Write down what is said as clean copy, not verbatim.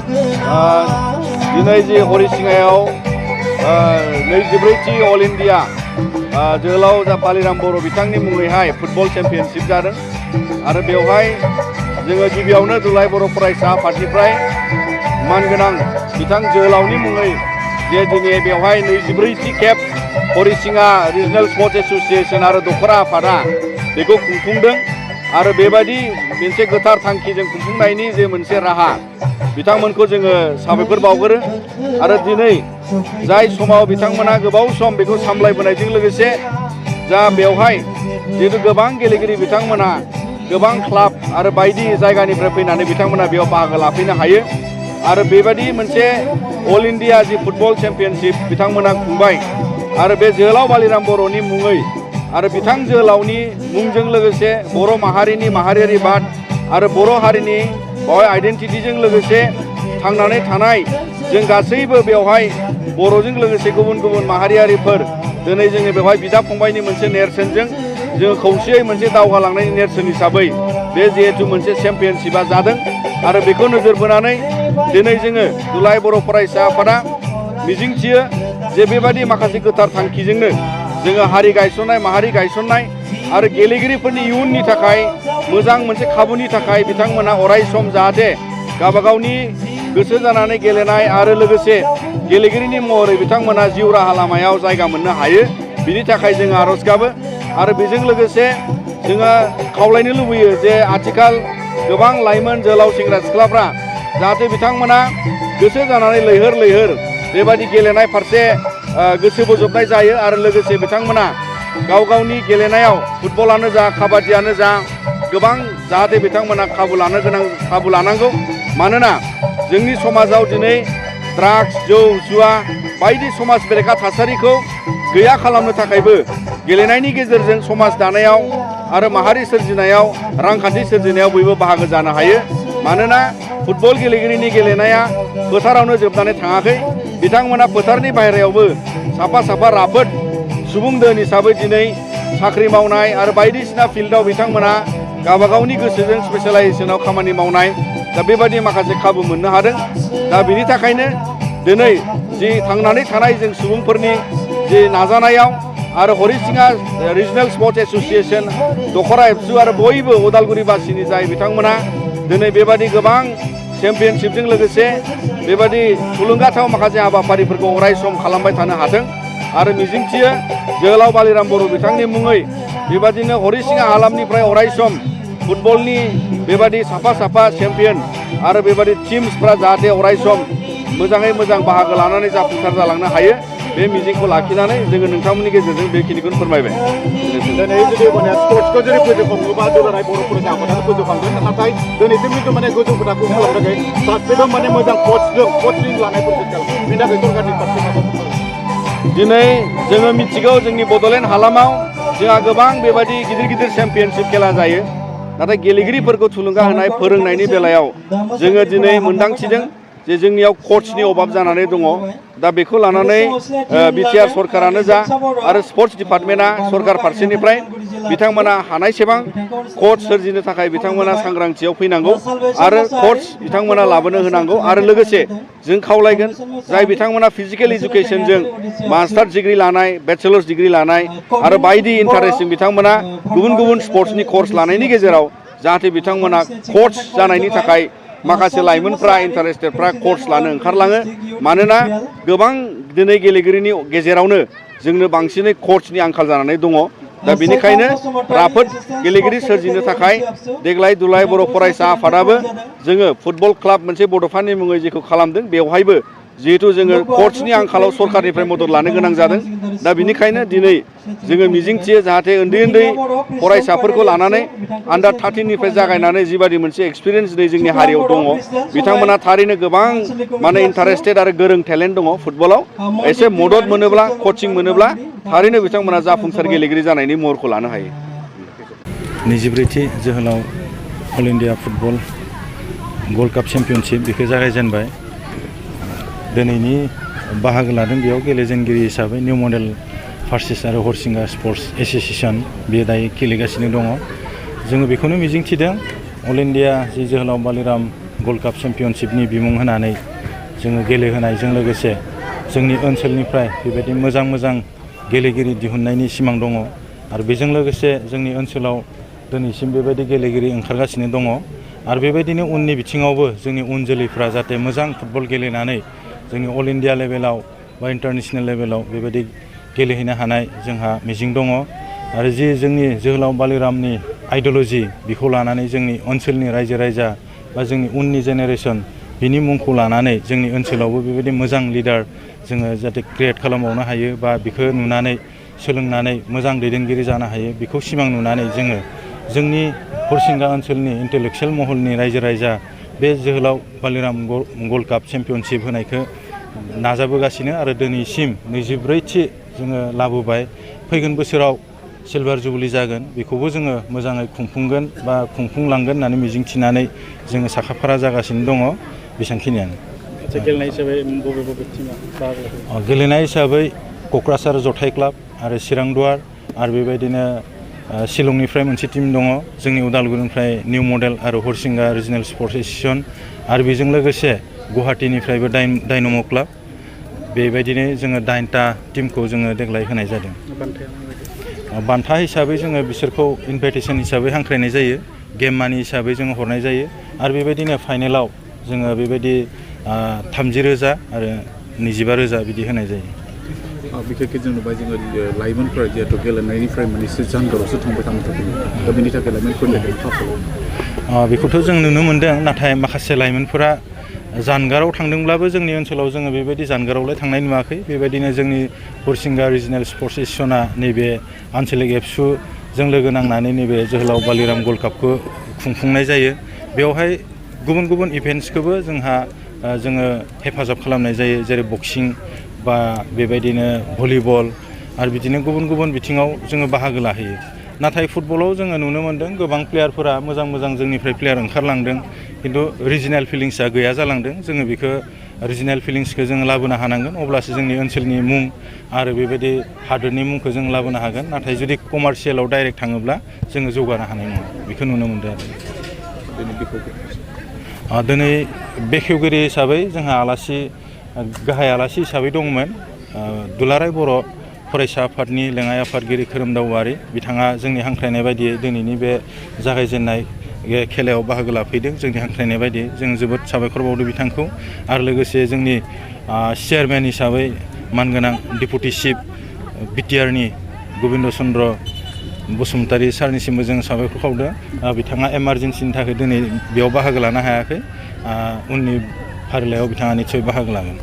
दिनै जि हरिसिङायाव 24थि अल इन्डिया जोहोलाव बालिराम बर' बिथांनि मुङैहाय फुटबल चेम्पियनशिप जादों आरो बेवहाय जोङो गिबियावनो दुलाराय बर' फरायसा आफादनिफ्राय मानगोनां बिथां जोहोलावनि मुङै जे दिनै बेवहाय 24थि खेब हरिसिङा रिजनेल स्पर्ट्स एसोसिएशन आरो दखरा आफादा बेखौ खुंफुंदों आरो बेबायदि मोनसे गोथार थांखिजों खुंफुंनायनि जे मोनसे राहा बिथांमोनखौ जोङो साबायखर बावगोरो आरो दिनै जाय समाव बिथांमोना गोबाव सम बेखौ सामलायबोनायजों लोगोसे जा बेवहाय जिहेतु गोबां गेलेगिरि बिथांमोना गोबां क्लाब आरो बायदि जायगानिफ्राय फैनानै बिथांमोना बेयाव बाहागो लाफैनो हायो आरो बेबायदि मोनसे अल इन्डिया जि फुटबल चेम्पियनशिप बिथांमोना खुंबाय आरो बे जोहोलाव बालिराम बर'नि मुङै आरो बिथां जोहोलावनि मुंजों लोगोसे बर' माहारिनि माहारियारि बाद आरो बर' हारिनि बेवहाय आइडेन्टिटिजों लोगोसे थांनानै थानाय जों गासैबो बेवहाय बर'जों लोगोसे गुबुन गुबुन माहारियारिफोर दिनै जोङो बेवहाय बिदा फंबायनि मोनसे नेरसोनजों जोङो खौसेयै मोनसे दावगालांनायनि नेरसोन हिसाबै बे जिहेतु मोनसे चेम्पियनशिपा जादों आरो बेखौ नोजोर बोनानै दिनै जोङो दुलाराय बर' फरायसा आफादा मिजिंथियो जे बेबायदि माखासे गोथार थांखिजोंनो जोङो हारि गायसननाय माहारि गायसननाय आरो गेलेगिरिफोरनि इयुननि थाखाय मोजां मोनसे खाबुनि थाखाय बिथांमोना अराय सम जाहाथे गावबागावनि गोसो जानानै गेलेनाय आरो लोगोसे गेलेगिरिनि महरै बिथांमोना जिउ राहा लामायाव जायगा मोननो हायो बिनि थाखाय जोङो आर'ज गाबो आरो बेजों लोगोसे जोङो खावलायनो लुबैयो जे आथिखाल गोबां लाइमोन जोहोलाव सेंग्रा सिख्लाफ्रा जाहाथे बिथांमोना गोसो जानानै लैहोर लैहोर बेबायदि गेलेनाय फारसे गोसो बोजबनाय जायो आरो लोगोसे बिथांमोना गाव गावनि गेलेनायाव फुटबलानो जा काबादियानो जा गोबां जाहाथे बिथांमोना खाबु लानांगौ मानोना जोंनि समाजाव दिनै ड्राग्स जौ जुवा बायदि समाज बेरेखा थासारिखौ गैया खालामनो थाखायबो गेलेनायनि गेजेरजों समाज दानायाव आरो माहारि सोरजिनायाव रांखान्थि सोरजिनायाव बयबो बाहागो जानो हायो मानोना फुटबल गेलेगिरिनि गेलेनाया फोथारावनो जोबनानै थाङाखै बिथांमोना फोथारनि बाहेरायावबो साफा साफा राफोद सुबुं दोन हिसाबै दिनै साख्रि मावनाय आरो बायदिसिना फिल्डआव बिथांमोना गावबागावनि गोसोजों स्पेशलाइजेसनाव खामानि मावनाय दा बेबायदि माखासे खाबु मोननो हादों दा बिनि थाखायनो दिनै जि थांनानै थानाय जों सुबुंफोरनि जि नाजानायाव आरो हरिसिङा रिजनेल स्पर्ट्स एसोसिएशन दखरा एबसु आरो बयबो उदालगुरिबासिनि जाय बिथांमोना दिनै बेबायदि गोबां चेम्पियनशिपजों लोगोसे बेबायदि थुलुंगाथाव माखासे हाबाफारिफोरखौ अराय सम खालामबाय थानो हाथों आरो मिजिंथियो जोहोलाव बालिराम बर' बिथांनि मुङै बेबायदिनो हरिसिङा हालामनिफ्राय अराय सम फुटबलनि बेबायदि साफा साफा चेम्पियन आरो बेबायदि टीम्सफ्रा जाहाथे अराय सम मोजाङै मोजां बाहागो लानानै जाफुंसार जालांनो हायो बे मिजिंखौ लाखिनानै जोङो नोंथांमोननि गेजेरजों बेखिनिखौनो फोरमायबाय दिनै जुदि माने स्पर्ट्सखौ जुदि फोजौखाङोबा दुलाराय बर' फरायसा आफादानो फोजौखांगोन नाथाय दिनैसिम खिन्थु माने गोजौ खोथाखौ खालामनो थाखाय सासेबो माने मोजां कचिं लानायफोरखौ बेनि थाखाय सरकारनि फारसे माबाफोर दिनै जोङो मिथिगौ जोंनि बड'लेण्ड हालामाव जोंहा गोबां बेबायदि गिदिर गिदिर चेम्पियनशिप खेला जायो नाथाय गेलेगिरिफोरखौ थुलुंगा होनाय फोरोंनायनि बेलायाव जोङो दिनै मोनदांथिदों जे जोंनियाव कचनि अभाब जानानै दङ दा बेखौ लानानै बिटिआर सरकारानो जा आरो स्पर्ट्स डिपार्टमेन्टआ सरकार फारसेनिफ्राय बिथांमोना हानायसेबां कच सोरजिनो थाखाय बिथांमोना सांग्रांथियाव फैनांगौ आरो कच बिथांमोना लाबोनो होनांगौ आरो लोगोसे जों खावलायगोन जाय बिथांमोना फिजिकेल इडुकेसनजों मास्टार्स डिग्री लानाय बेचेलर्स डिग्री लानाय आरो बायदि इन्टारेस्टजों बिथांमोना गुबुन गुबुन स्पर्ट्सनि कर्स लानायनि गेजेराव जाहाथे बिथांमोना कच जानायनि थाखाय माखासे लाइमोनफ्रा इन्टारेस्टेडफ्रा कर्स लानो ओंखारलाङो मानोना गोबां दिनै गेलेगिरिनि गेजेरावनो जोंनो बांसिनै कचनि आंखाल जानानै दङ दा बेनिखायनो राफोद गेलेगिरि सोरजिनो थाखाय देग्लाय दुलाराय बर' फरायसा आफादाबो जोङो फुटबल क्लाब मोनसे बड'फानि मुङै जेखौ खालामदों बेवहायबो जिहेतु जोङो कचनि आंखालाव सरकारनिफ्राय मदद लानो गोनां जादों दा बेनिखायनो दिनै जोङो मिजिंथियो जाहाथे उन्दै उन्दै फरायसाफोरखौ लानानै आन्डार 13निफ्राय जागायनानै जिबादि मोनसे एक्सपिरियेन्स दिनै जोंनि हारियाव दङ बिथांमोना थारैनो गोबां माने इन्टारेस्टेड आरो गोरों टेलेन्ट दङ फुटबलाव एसे मदद मोनोब्ला कचिं मोनोब्ला थारैनो बिथांमोना जाफुंसार गेलेगिरि जानायनि महरखौ लानो हायो 24थि जोहोलाव अल इन्डिया फुटबल गल्ड काप चेम्पियनशिप बेखौ जागायजेनबाय दिनैनि बाहागो लादों बेयाव गेलेजेनगिरि हिसाबै निउ मडेल फार्सेस आरो हरिसिङा स्पर्ट्स एसोसिएशन बेयो दायो गेलेगासिनो दङ जोङो बेखौनो मिजिंथिदों अल इन्डिया जि जोहोलाव बालिराम गल्ड काप चेम्पियनशिपनि बिमुं होनानै जोङो गेलेहोनायजों लोगोसे जोंनि ओनसोलनिफ्राय बेबायदि मोजां मोजां गेलेगिरि दिहुननायनि सिमां दङ आरो बेजों लोगोसे जोंनि ओनसोलाव दिनैसिम बेबायदि गेलेगिरि ओंखारगासिनो दङ आरो बेबायदिनो उननि बिथिङावबो जोंनि उन जोलैफ्रा जाहाथे मोजां फुटबल गेलेनानै जोंनि अल इन्डिया लेभेलाव बा इन्टारनेसनेल लेभेलाव बेबायदि गेलेहैनो हानाय जोंहा मिजिं दङ आरो जि जोंनि जोहोलाव बालिरामनि आइडिय'ल'जि बेखौ लानानै जोंनि ओनसोलनि रायजो राजा बा जोंनि उननि जेनेरेसन बिनि मुंखौ लानानै जोंनि ओनसोलावबो बेबायदि मोजां लिडार जोङो जाहाथे क्रियेट खालामबावनो हायो बा बेखौ नुनानै सोलोंनानै मोजां दैदेनगिरि जानो हायो बेखौ सिमां नुनानै जोङो जोंनि हरसिंगा ओनसोलनि इन्टेलेक्सुयेल महलनि रायजो राजा बे जोहोलाव बालिराम गल्ड काप चेम्पियनशिप होनायखौ नाजाबोगासिनो आरो दिनैसिम 24थि जोङो लाबोबाय फैगोन बोसोराव सिलभार जुबलि जागोन बेखौबो जोङो मोजाङै खुंफुंगोन बा खुंफुंलांगोन होननानै मिजिंथिनानै जोङो साखाफारा जागासिनो दङ बेसांखिनियानो गेलेनाय हिसाबै बबे बबे टिमा बाहागो गेलेनाय हिसाबै क'क्राझार जथाइ क्लाब आरो चिरां दुवार आरो बेबायदिनो शिलंनिफ्राय मोनसे टिम दङ जोंनि उदालगुरिनिफ्राय निउ मडेल आरो हरसिंगा रिजनेल स्पर्ट्स एस'सिएसन आरो बेजों लोगोसे गुवाहाटीनिफ्रायबो डाइनाम' क्लाब बेबायदिनो जोङो 9टा टिमखौ जोङो देग्लाय होनाय जादों बान्था हिसाबै जोङो बिसोरखौ इनभाइटेसन हिसाबै हांख्रायनाय जायो गेम मानि हिसाबै जोङो हरनाय जायो आरो बेबायदिनो फाइनेलाव जोङो बेबायदि 30,000 आरो 25,000 बिदि होनाय जायो बिखेखै जों नुबाय जोङो लाइमोनफोरा जिहेतु गेलेनायनिफ्राय मोनसे जानगारावसो थांबाय थानो थाखाय दा बेनि थाखाय लाइमोनफोरनि बेखौथ' जों नुनो मोनदों नाथाय माखासे लाइमोनफोरा जानगाराव थांदोंब्लाबो जोंनि ओनसोलाव जोङो बेबायदि जानगारावलाय थांनाय नुवाखै बेबायदिनो जोंनि हरसिंगा रिजनेल स्पर्ट्स एस'सिएसना नैबे आनसलिक एबसुजों लोगो नांनानै नैबे जोहोलाव बालिराम गल्ड कापखौ खुंफुंनाय जायो बेवहाय गुबुन गुबुन इभेन्ट्सखौबो जोङो हेफाजाब खालामनाय जायो जेरै बक्सिं बा बेबायदिनो भलिबल आरो बिदिनो गुबुन गुबुन बिथिङाव जोङो बाहागो लाहैयो नाथाय फुटबलाव जोङो नुनो मोन्दों गोबां प्लेयारफोरा मोजां मोजां जोंनिफ्राय प्लेयार ओंखारलांदों खिन्थु रिजिनेल फिलिंसआ गैया जालांदों जोङो बेखौ रिजिनेल फिलिंसखौ जोङो लाबोनो हानांगोन अब्लासो जोंनि ओनसोलनि मुं आरो बेबायदि हादोरनि मुंखौ जों लाबोनो हागोन नाथाय जुदि कमार्शियेलाव डाइरेक्ट थाङोब्ला जोङो जौगानो हानाय नङा बेखौ नुनो मोन्दों आरो दिनै बेखेवगिरि हिसाबै जोंहा गाहाय आलासि हिसाबै दंमोन दुलाराय बर' फरायसा आफादनि लेङाइ आफादगिरि खोरोमदाव औवारि बिथाङा जोंनि हांख्रायनाय बायदियै दिनैनि बे जागायजेननाय खेलायाव बाहागो लाफैदों जोंनि हांख्रायनाय बायदि जों जोबोद साबायखर बावदों बिथांखौ आरो लोगोसे जोंनि चेयारमेन हिसाबै मानगोनां डेपुटि चिफ बिटिआरनि गबिन्द चन्द्र बसुमतारी सारनिसिमबो जों साबायखर खावदों बिथाङा इमारजेन्सिनि थाखाय दिनै बेयाव बाहागो लानो हायाखै उननि फारिलाइयाव बिथाङा निस्सय बाहागो लागोन